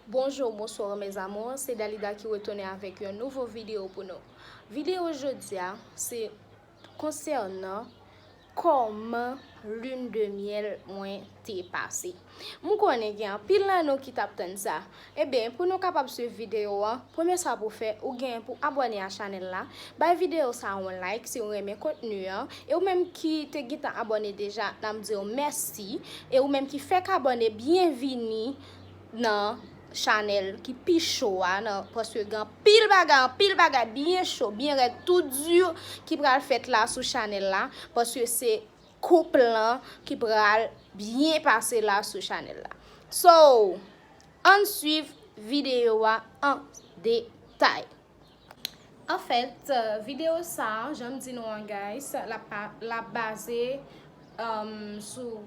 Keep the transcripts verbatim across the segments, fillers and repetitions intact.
Bonjou, bonswa, mes amours, se Dalida ki retounen avèk yon nouvo videyo pou nou. Videyo jodi a, se konsènan kòman lune de miel mwen te pase. M konnen gen anpil nan nou ki t ap tann sa. Ebyen, pou nou kapab swiv videyo an, premye sa pou fè, ou gen pou abòne a chanèl la, bay videyo sa a yon like si w renmen kontni an, e ou menm ki te gentan abòne deja, n ap di w mèsi, e ou menm ki fèk abòne, byenvini nan chanèl ki pi cho a, nan, paske gen anpil bagay, anpil bagay byen cho, byen rèd, tou di ki pral fèt la sou chanèl la, paske se koup lan ki pral byen pase la sou chanèl la. So, ann swiv videyo a an detay. Anfèt, videyo sa a, jan m di nou an, guys, l ap pa, l ap baze, um, sou,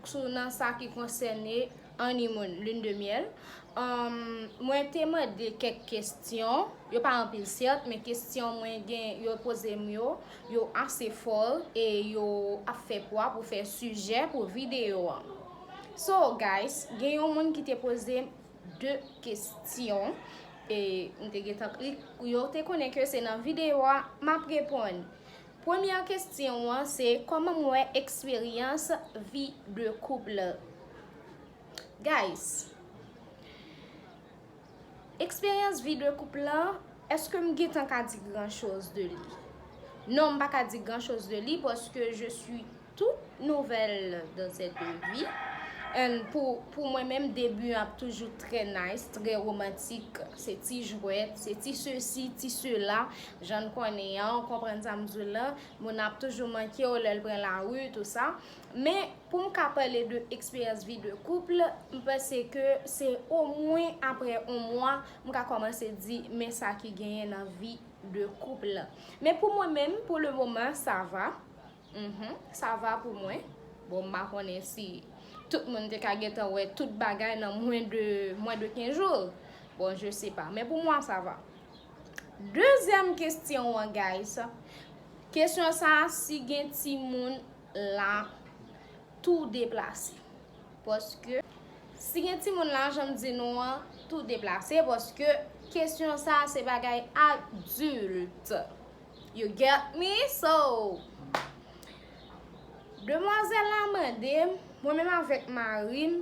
sou nan sa ki konsène honeymoon, lune de miel. Um, mwen te mande kèk kesyon, yo pa anpil sèt, men kesyon mwen gen, yo poze m yo, yo ase fò e yo ap fè pwa pou fè sijè pou videyo an. So, guys, gen yon moun ki te poze m de kesyon. E m te gentan klik, yo te konnen ke se nan videyo a m ap reponn. Premyè kesyon an se kòman m wè eksperyans vi de koup la. Guys, eksperyans vi de koup la, èske m gentan ka di gran choz de li? Non, m pa ka di gran choz de li paske je suis toute nouvelle dans cette vie. And pou, pou mwen menm, debi ap toujou trè nice, trè romantik. Se ti jwèt, se ti sesi, ti sela. Jan n konnen an, w konprann sa m di w la. Moun ap toujou manke w lè l pran lari, tou sa. Men, pou m ka pale de eksperyans vi de koup, m panse ke se omwen apre yon mwa, m ka kòmanse di, men sa ki genyen nan vi de koup la. Men pou mwen menm, pou le moman, sa va. Mhm, sa va pou mwen. Bon, m pa konnen si tout moun te ka gentan wè tout bagay nan mwen de, mwen de kenz jou. Bon, je sais pas. Men pou mwen, sa va. Dezyèm kesyon an, guys. Kesyon sa, si gen timoun la tou deplase. Paske, si gen timoun la, jan m di nou an, tou deplase, paske kesyon sa, se bagay adilt. You get me? So, demwazèl la mande m, mwen menm avèk mari m,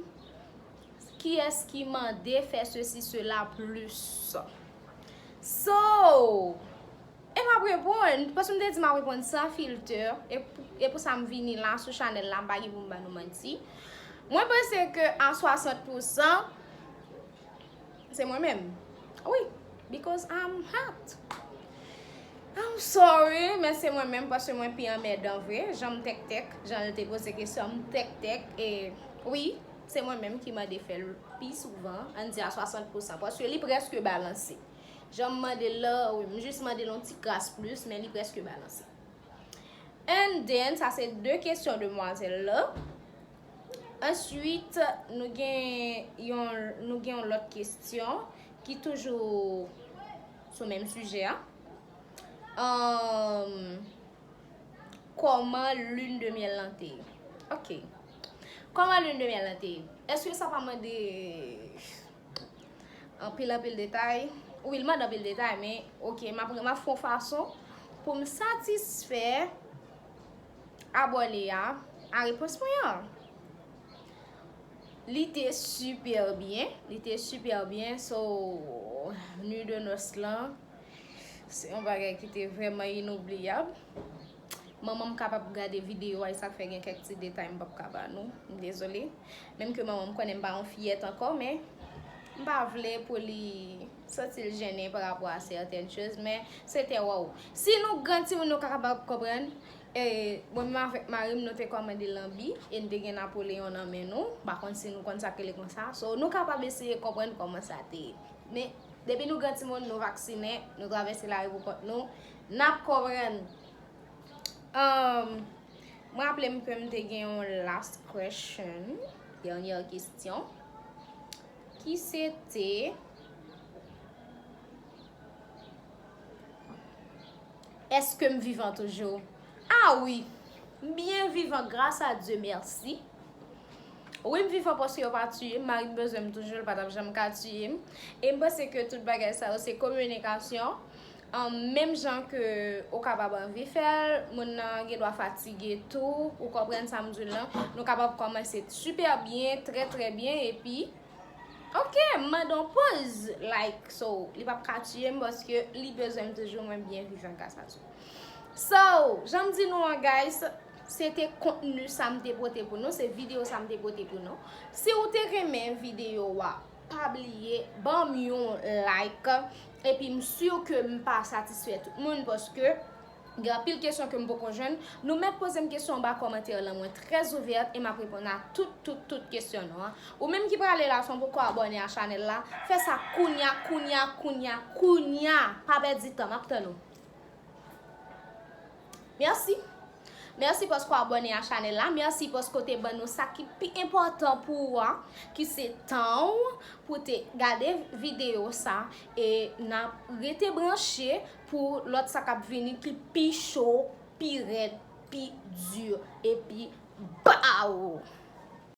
kiyès ki mande fè sesi, sela plis. So, e m ap reponn, paske m te di m ap reponn san filtè, e pou, e pou sa m vini la sou chanèl la, m pa gen pou m ba nou manti. Mwen panse ke a swasant pou san, se mwen menm. Wi, because I'm hot. I'm sorry, men se mwen menm, paske mwen pi anmèdan vre. Jan m tèktèk, jan l te poze kesyon, m tèktèk, e wi, se mwen menm ki mande fè l pi souvan, ann di a swasant pou san, paske li prèske balanse. Jan m mande l la, wi, m jis mande l yon ti kras plis, men li prèske balanse. And then, sa se de kesyon demwazèl la. Answit, nou gen yon, nou gen yon lòt kesyon ki toujou sou menm sijè a. Um, kòman lune de miel lan te ye? Ok. Kòman lune de miel lan te ye? Èske sa pa mande anpil, anpil detay? Wi, l mande anpil detay, men ok, m ap, m ap fè yon fason pou m satisfè abòne a, a repons mwen an. Li te super byen, li te super byen, so, nuit de noces lan, se yon bagay ki te vrèman inoubliyab. Manman m kapab gade videyo a, e sa k fè gen kèk ti detay m p ap ka ba nou. M dezole. Menm ke manman m konnen m pa yon fiyèt ankò, men m pa vle pou li santi l jennen pa rapò a sètèn choz, men se te waw. Si nou gran timoun nou ka kapab konprann, e, mwen menm avèk mari m, nou te kòmande lanbi, e n te gen Napoleyon nan men nou. M pa konn si nou konn sa k rele konsa. So, nou kapab eseye konprann kòman sa te ye. Men, depi nou gran timoun, nou vaksinen, nou travèse lari pou kont nou, n ap konprann. Um, mwen raple m ke m te gen yon last question, dènyè kesyon, ki se te, èske m vivan toujou? Ah wi, m byen vivan, gras a Dye, mèsi. Wi, m vivan paske yo pa tiye m, mari m bezwen m toujou, l pa t ap janm ka tiye m. E m panse ke tout bagay sa yo se kominikasyon. Um, menm jan ke ou kapab anvi fè l, moun nan gen dwa fatige tou, ou konprann sa m di w lan. Nou kapab kòmanse sipè byen, trè trè byen, epi, ok, m mande yon poz, like, so, li p ap ka tiye m paske li bezwen m toujou, mwen byen vivan gras a Dye. So, jan m di nou an, guys, se te kontni sa m te pote pou nou, se videyo sa m te pote pou nou. Si w te renmen videyo a, pa bliye ban m yon like, epi m si ke m pa satisfè tout moun, paske gen anpil kesyon ke m poko jwenn. Nou mèt poze m kesyon anba kòmantè lan, mwen trè ouvèt e m ap reponn a tout, tout, tout kesyon nou an. Ou menm ki prale la san w poko abòne a chanèl la, fè sa kounya, kounya, kounya, kounya. Pa pèdi tan, m ap tann ou. Mèsi. Mèsi paske w abòne a chanèl la. Mèsi paske w te ban nou sa ki pi enpòtan pou ou a, ki se tan w pou te gade videyo sa. E n ap rete branche pou lòt sa k ap vini ki pi cho, pi rèd, pi di, epi baw!